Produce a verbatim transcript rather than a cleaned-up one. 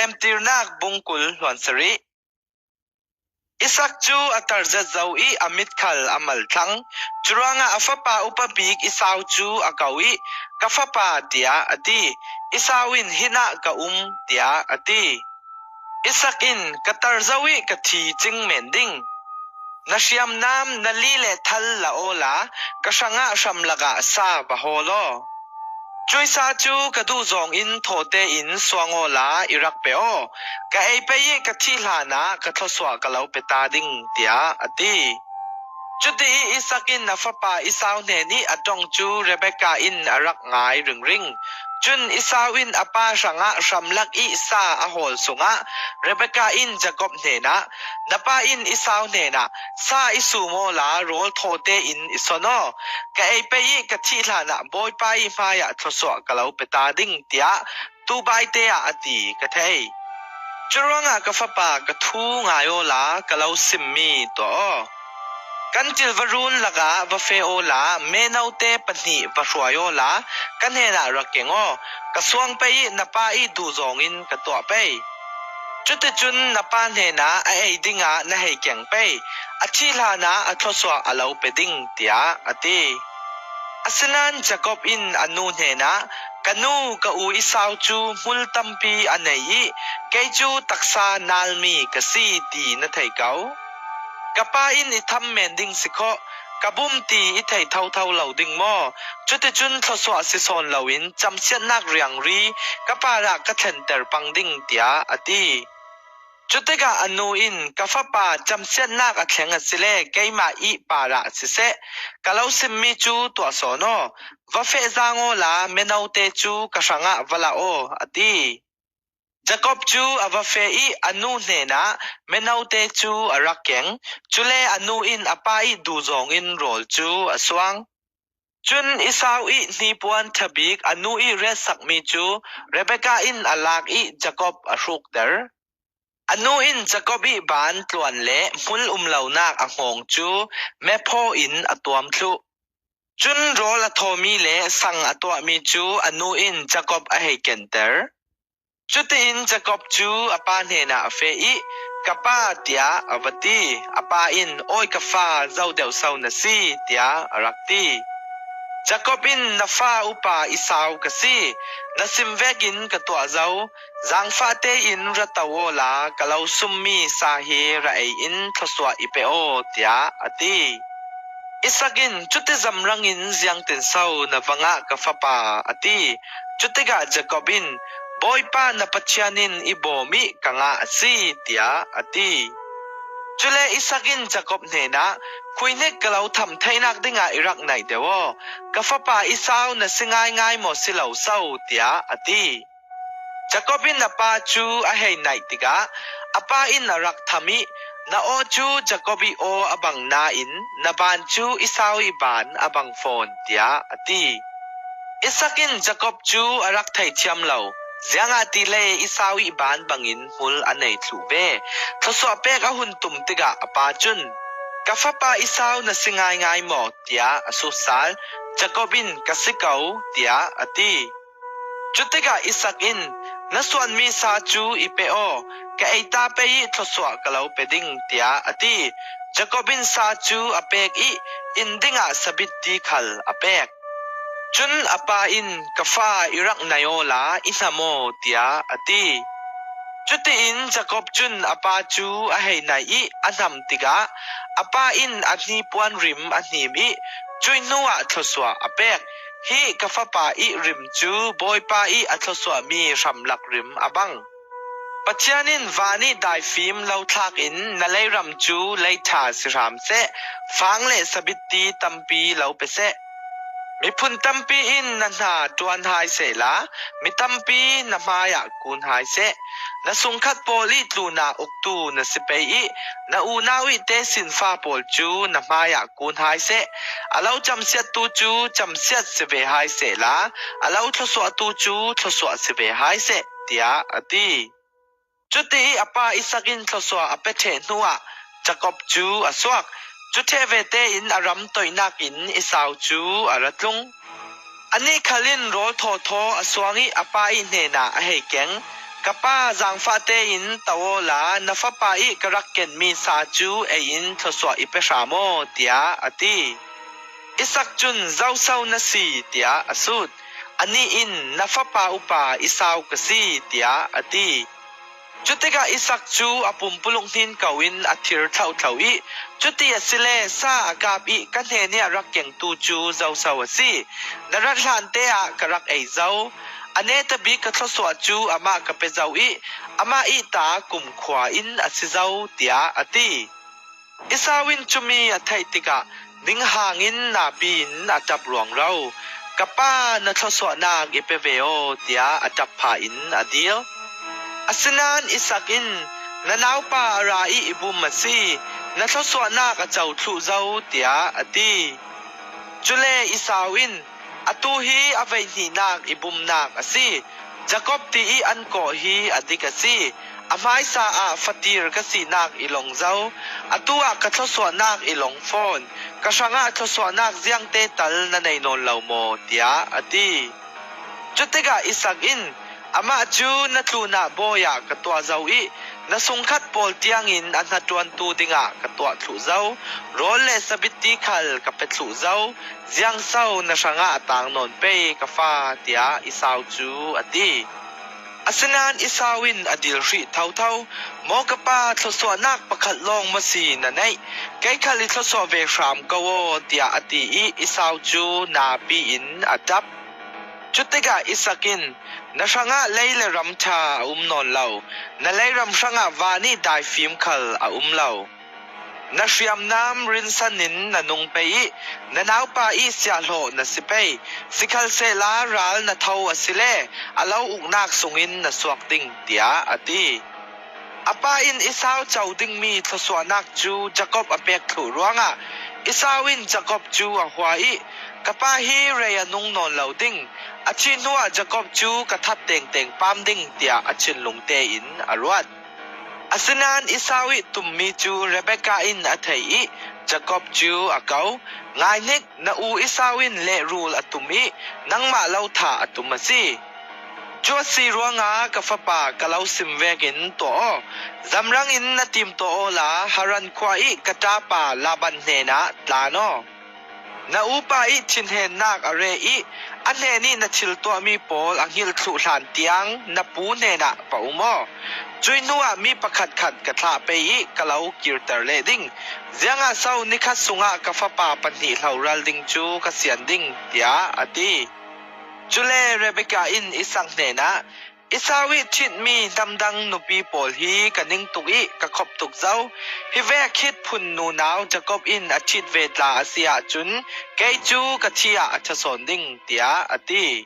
Semtirnak bung kul hluan sarih. Isak cu a tar zet zo i a mit khal a mal thlang. Curuangah a fapa upa bik Esau cu a ko i, "Ka fapa," tiah a ti. Esau in, "Hinah ka um," tiah a ti. Isak in, "Ka tar zo i ka thi cing men ding. Na hriamnam, na li le thal la awla ka hrangah hram lakah sa va hawl aw. Cuih sa cu ka duh zawng in thawte in suang awla i rak pe aw. Ka ei pei i ka thih hlanah ka thluasuah ka lo pe ta ding," tiah a ti. Cuti i Isak in a fapa Esau hnen i a ṭong cu Rebekah in a rak ngai ringring. Cun Esau in a pa hrangah hramlak i sa a hawl sungah Rebekah in Jakob hnenah, "Na pa in Esau hnenah, 'Sa i sum awla rawl thawte in i son aw. Ka ei pei i ka thih hlanah Bawipa i hmaiah thluasuah ka lo pe ta ding,' tiah tubaite ah a ti ka thei. Curuangah ka fapa, ka thu ngai awla ka lo simmi tuah aw. Kan ṭilva run lakah va feh awla menote pahnih va hruai awla ka hnenah rak keng aw. Ka suang pei i na pa i duh zawngin ka tuah pei. Cuticun na pa hnenah a ei dingah na hei keng pei. A thih hlanah a thluasuah a lo pe ding," tiah a ti. Asinain Jakob in a nu hnenah, "Ka nu, ka u Esau cu hmul tampi a nei i kei cu taksa nalmi ka si ti na thei ko. Ka pa in i tham men ding si khawh, ka bum ti i thei thotho lo ding maw? Cuticun thluasuah si sawn loin camsiatnak riangri ka parah ka thlenter pang ding," tiah a ti. Cutikah a nu in, "Ka fapa, camsiatnak a thleng asile keimah i parah siseh, ka lo simmi cu tuah sawn aw. Va feh zang awla menote cu ka hrangah va la aw," a ti. Jakob cu a va feh i a nu hnenah menote cu a rak keng. Cule a nu in a pa i duh zawngin rawl cu a suang. Cun Esau i hnipuan ṭha bik a nu i retsakmi cu Rebekah in a lak i Jakob a hrukter. A nu in Jakob i ban tluan le hmul um lonak a hngawng cu mephaw in a tuam thluh. Cun rawl a thawmi le sang a tuahmi cu a nu in Jakob a hei kenter. Cutiin Jakob cu a pa hnenah a feh i, "Ka pa," tiah a va ti. A pa in, "Awi ka fa, zo deuh so na si?" tiah a rak ti. Jakob in, "Na fa upa Esau ka si. Na sim vekin ka tuah zo. Zaangfah tein ra to awla ka lo summi sa hi ra ei in thluasuah i pe aw," tiah a ti. Isak in, "Cuti zamrang in ziangtin so na va ngah, ka fapa?" a ti. Cutikah Jakob in, "Bawipa na Pathian in i bawm i ka ngah a si," tiah a ti. Cule Isak in Jakob hnenah, "Khuihnik ka lo tham theihnak dingah i rak naih deuh aw. Ka fapa Esau na si ngaingai maw si lo so?" tiah a ti. Jakob in a pa cu a hei naih tikah a pa in a rak tham i, "Na aw cu Jakob i aw a bang nain na ban cu Esau i ban a bang fawn," tiah a ti. Isak in Jakob cu a rak theihthiam lo, ziangahtile Esau i ban bangin hmul a nei thluh ve. Thluasuah pek a hun tum tikah a pa cun, "Ka fapa Esau na si ngaingai maw?" tiah a sut sal. Jakob in, "Ka si ko," tiah a ti. Cutikah Isak in, "Na suanmi sa cu i pe aw, ka eita pei i thluasuah ka lo pe ding," tiah a ti. Jakob in sa cu a pek i inn dingah sabitti khal a pek. Cun a pa in, "Ka fa, i rak naih awla i hnam aw," tiah a ti. Cutiin Jakob cun a pa cu a hei naih i a hnam tikah a pa in a hnipuan rim a hnim i cuih hnuah thluasuah a pek. "Hih ka fapa i rim cu Bawipa i a thluasuahmi hramlak rim a bang. Pathian in van i daifim lo thlak in na leiram cu leiṭha si hram seh, fang le sabitti tampi lo pe seh. Miphun tampi in na hna ṭuan hai sehla, mi tampi na hmaiah kun hai seh. Na sungkhat pawl i tlunah uktu na si pei i na unau i tesinfa pawl cu na hmaiah kun hai seh. A lo camsiattu cu camsiat si ve hai sehla, a lo thluasuahtu cu thluasuah si ve hai seh," tiah a ti. Cuti i a pa Isak in thluasuah a pe ṭheh hnuah Jakob cu a suak. Cu ṭheh ve tein a ram toihnak in Esau cu a ra tlung. Anih khal in rawl thawthaw a suang i a pa i hnenah a hei keng. "Ka pa, zangfahte in to awla na fapa ih ka rak kenhmi sa cu ei in thluasuah i pe hram aw," tiah a ti. Isak cun, "Zoso na si?" tiah a sut. Anih in, "Na fapa upa Esau ka si," tiah a ti. Cutikah Isak cu a pumpuluk hnin ko in a thir thlohthlo ih, "Cuti asile sa a kap ih ka hnenih a rak kengtu cu zoso a si? Na rat hlante ah ka rak ei zo. A netabik ka thluasuah cu amah ka pe zo ih amah ih ta kumkhua in a si zo," tiah a ti. Esau in cumi a theih tikah, ning hangin napi in a ṭap ruangro. "Ka pa, na thluasuahnak i pe ve aw," tiah a ṭap pha in a dil. Asinain Isak in, "Na naupa a ra ih i bum a si. Na thluasuahnak a co thluh zo," tiah a ti. Cule Esau in, "Atu hi a veihnihnak i bumnak a si. Jakob ti ih an kawh hi a dik a si. A hmaisa ah fatir ka sinak i long zo. Atu ah ka thluasuahnak i long fawn. Ka hrangah thluasuahnak ziangte tal na nei nawn lo maw?" tiah a ti. Cutikah Isak in, "Amah cu na tlunah bawi ah ka tuah zo ih na sungkhat pawl tiangin a hnaṭuantu dingah ka tuah thluh zo. Rawl le sabitti khal ka pe thluh zo. Ziangso na hrangah a tang nawn pei, ka fa?" tiah Esau cu a ti. Asinain Esau in a dil hrih thotho, "Maw ka pa, thluasuahnak pakhat lawng maw si na neih? Kei khal i thluasuah ve hram ko aw," tiah a ti ih Esau cu napi in a ṭap. Cutikah Isak in, "Na hrangah lei le ram ṭha a um nawn lo. Na leiram hrangah van ih daifim khal a um lo. Na hriamnam rinsan in na nung pei ih na naupa ih siahhlawh na si pei. Sikhalsehla ral na tho asile a lo uknak sungin na suak ding," tiah a ti. A pa in Esau co dingmi thluasuahnak cu Jakob a pek thluh ruangah Esau in Jakob cu a hua ih, "Ka pa hi rei a nung nawn lo ding. A thih hnuah Jakob cu ka that tengteng pam ding," tiah a thinlung tein a ruat. Asinain Esau ih tummi cu Rebekah in a theih ih Jakob cu a ko. "Ngai hnik, na u Esau in lehrul a tum ih nangmah lo thah a tum a si. Cu a si ruangah ka fapa ka lo sim vekin tuah aw. Zamrang in na tim tuah awla Haran khua ih ka ṭapa Laban hnenah tlan aw. Na upa ih thinhennak a reh ih a hnenih na thil tuahmi pawl a hngilh thluh hlan tiang na pu hnenah va um aw. Cuih hnuah mi pakhatkhat ka thlah pei ih ka lo kirter leh ding. Ziangahso nikhat sungah ka fapa pahnih hloral ding cu ka sian ding," tiah a ti. Cule Rebekah in Isak hnenah, "Esau ih ṭhitmi hnamdang nupi pawl hi ka ning tuk ih ka khop tuk zo. Hi vek khit phun nunau Jakob in a ṭhit ve tla a si ahcun kei cu ka thih ah a ṭha sawn ding," tiah a ti.